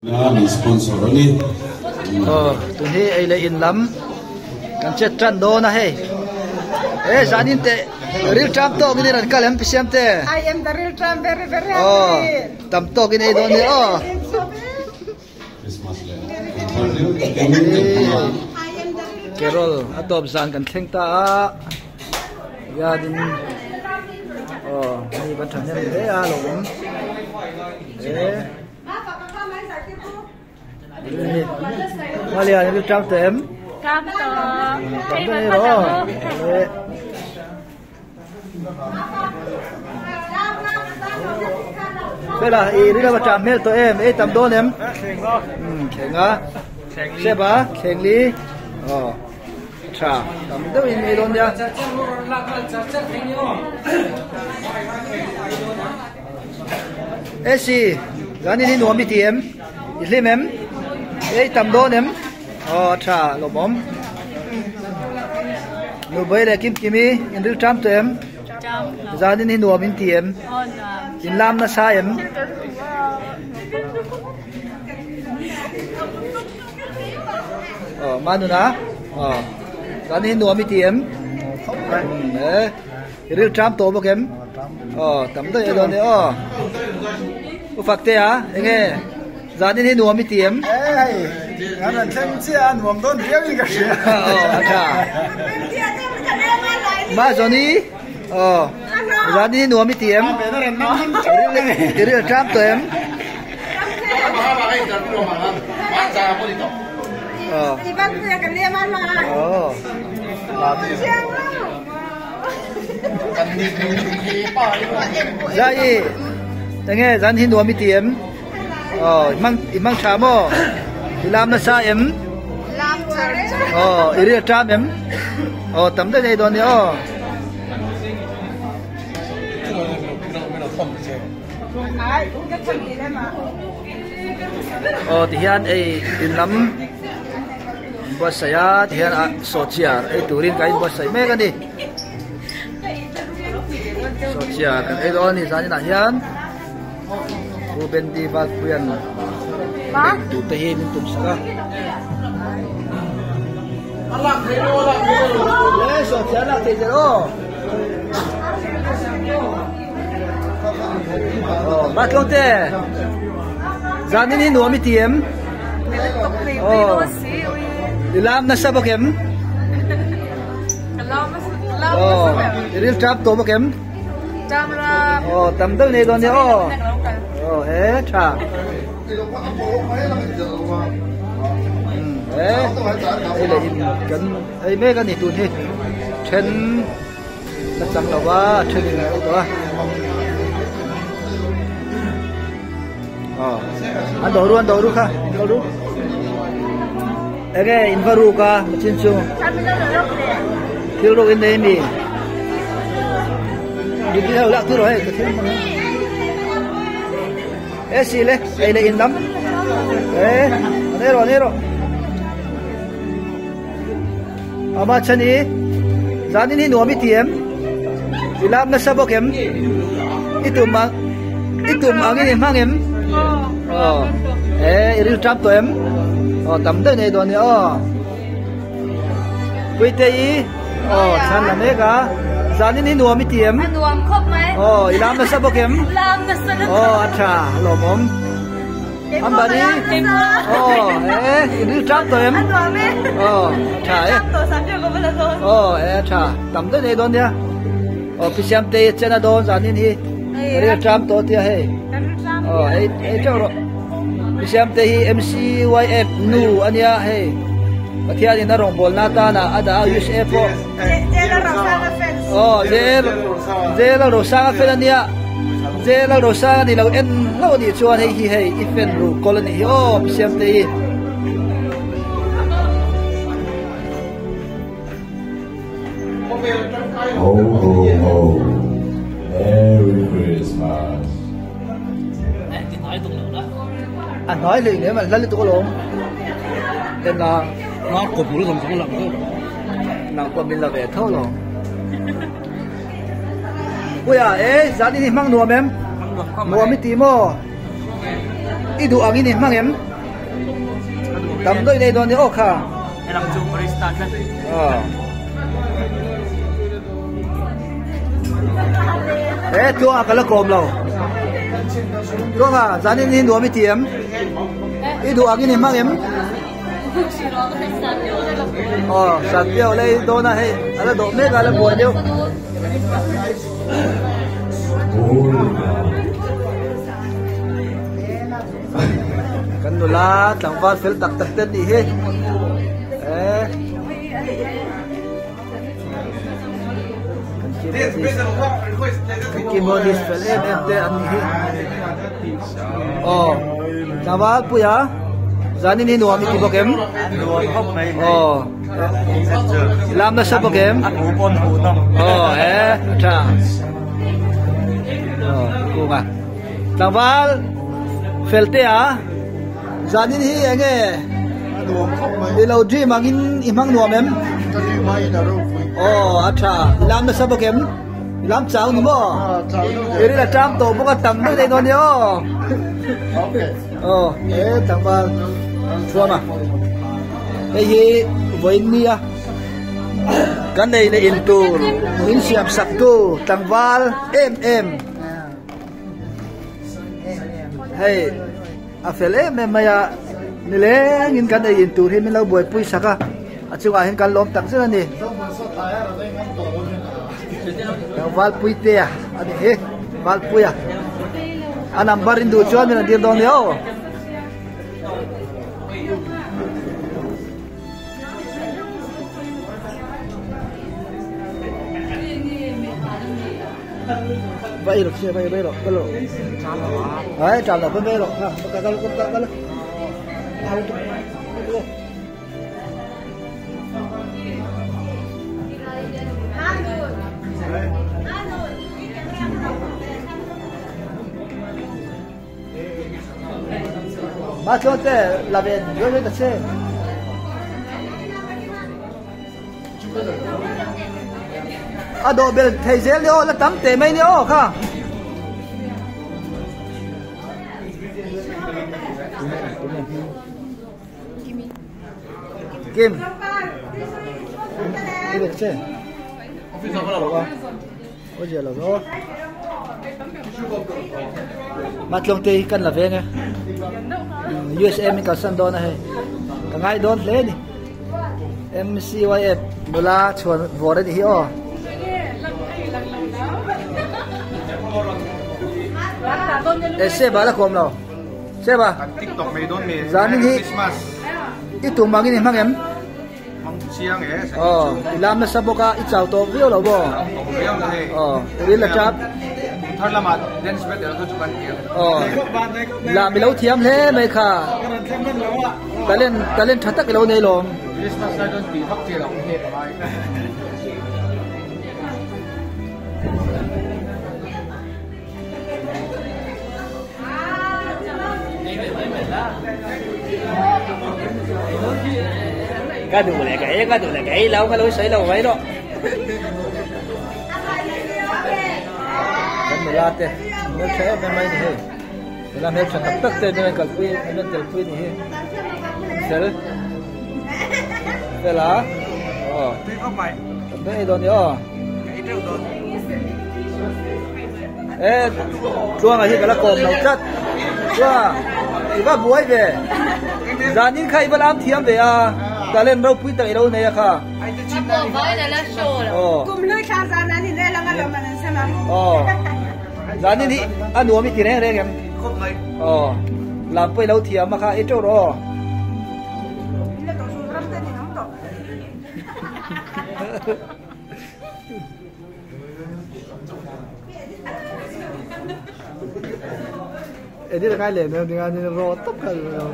Min sponsor a ni. Aw tun hi ei leh in lam kan chet tan dawn a hei e zanin te ril tram tawk in an kal em pi siam te I am the ril tram very very hungry tam tawk in ei dawn ni aw Christmas leh thar deuh takin kan hmang a. Carol a tawp zan kan thleng ta a hianin aw mi kan thahnem hle a lo awm e. Malia ni tang tem. Tang to. Tang te ro. Bela i rila ba tang mel to em ei tam don em. Thlenga. Se ba thleng li. Oh. Tha tam deuh in ei don nia. Esi, zanin hi nuam i ti em? I hlim em? Ei tam dawn em? Aw a tha lawmawm. Nubawi leh Kimkim i in ril ṭam tawh em? Zanin hi nuam in ti em? In lam nasa em? Aw Manuna, aw zanin hi nuam i ti em? I ril ṭam tawh bawk em? Aw, tam daih elaw nia aw. U Fakte a, enge zanin hi nuam i ti em? E hei, kan rawn thleng chiah a, nuam dawn viau in ka hria. Aw, a tha. Ma Johnny, aw, zanin hi nuam i ti em? I ril ṭam tawh em? Aw. Aw. Zai enge zan hi nuam i ti em aw i hmang i hmang tha maw i lam nasa em aw i ril ṭam em aw tam daih daih dawn nia aw. Aw tihian ei in lam. Buatsaih a tihian ah sawhchiar ei turin ka inbuatsaih mek a ni sawhchiar kan ei dawn a ni zaninah hian Pu Bendy Valpuian ei tur te hi min tum sak a e sawhchiar lak theih zel aw aw Matlawng te zanin hi nuam i ti em? Aw i lam nasa bawk em? Aw i ril tap tawh bawk em? Aw tam deuh nei dawn nia aw. Aw e tha. E hei leh in kan ei mek a ni tun hi then la chang lo va a then in a ei tawh a. Aw an dawh ru an dawh ru kha in kal ru enge in va ruk a chin chu thil ruk in nei mi mi ti ho lak tu ro hei ka thil hmang e si le ei le in lam e an ei ro an ei ro ama chani zanin hi nuam i ti em i lam nasa bawk em i tum ang i tum ang in i hmang em aw e i ril tap tawh em aw tam daih nei dawn nia aw puite i aw chhan la mek a zanin hi nuam i ti em nuam khawp mai aw i lam nasa bawk em lam nasa aw a tha lawmawm Ambani aw e in ril tap tawh em aw tha e aw e tha tam daih nei dawn nia aw pi siam te chen a dawn zanin hi ril tap tawh tia hei aw ei ei teuh rawh pi siam te hi MCYF nu ania hei Pathian in a rawngbawlna atana a dah a USA pawh aw zel zel a rosanga fel ania. Zela Rosa ni lo en hlauh a nih chuan hei hi hei i fan ru kawl a nih hi aw pi Siamte hi. Ho ho ho Merry Christmas. A hnuai hlei nem an hla lutuk alawm. En la. Nang kawp mul zawng zawng lang tho. Nang pawh min la ve tho lo. Puia e zan in i hmang nuam em? Nuam i ti maw? I duh ang in i hmang em? Tam doi nei don ni o kha. Elam chu barista tlat. Eh tua ka la kom lo. Tua nga zanin ni nuam i tiem. I du angin ni mang em. Oh, sat piao lei dona hei ala do me ka la buai deuh. Kan nula tlangval fel tak tak ten ni hi. Eh. Keyboardist fel em em te an ni hi. Oh, tlangval puia zanin hi nuam i ti bawk em? Nuam khawp mai. Oh. Lam na sa bawk em? A hu pawn hu nawm. Oh, eh, tha. Oh, kunga. Tlangval fel te a zanin hi enge nuam khawp mai. I lo dream angin i hmang nuam em? Ka dream a in a ro pui. Oh, a tha. Lam na sa bawk em? Lam chau ni maw? Chau nu. I ri la tram tawh bawk a tam deuh nei dawn ni aw. Okay. Oh, eh tlangval thuama. Hei hi vawiin nia kan nei leh in tur in siam sak tu tlangval em em. Hei a fel em em mai a nileng in kan ei in tur hi min lo buaipui sak a a chungah hian kan lawm tak zet a ni. Tlangval Puitea a ni hi Valpuia a number in duh chuan min an tir dawn nia aw. Vai rồi xe vai vai rồi vai rồi. Đấy chào là vai rồi ha, cái cái cái cái. Mà cho te là về rồi rồi xe. A độ bel thei zel ni aw la tam te mai ni aw kha. Kim. Cái được chứ? Ôi giời là rõ. Mặt long tê cần là về nghe. USM cả sân đón này. Cả ngày đón lên đi. MCYF nula chuan vore ni hi aw. Eh seba la kom lo. Seba. TikTok mai don me. Zanin hi. Christmas. I tum mangin ni mang em. Mang chiang e. Oh, ilam na saboka i chau to viau lo bo. Oh, ri la chap. Thar lama dance battle thu chu kan kia. Oh. La mi lo thiam hle mai kha. Talent talent thatak lo nei lom. Christmas lai don ti hak che lo he mai. Cái đủ này cái cái đủ này cái lâu cái lối sấy lâu mấy đó. Cái mùa thế, mùa thế bên mấy này, làm hết sạch tất thế nên cần pin, nên tiền pin này, sel, sel à, ờ, đây đó nhá, ê, chuông này cái là còm đầu chất, chuông, chỉ có buổi về, gia đình khai vẫn làm thiêm về à. Ta lên đâu pui tại đâu này à? Ờ. Gia đình thì ăn uống thì này em. Ờ. Làm pui lâu thiêm mà kha ít chỗ rồi. Ê đi là cái lệ mà đi ăn rồi tóc cái rồi.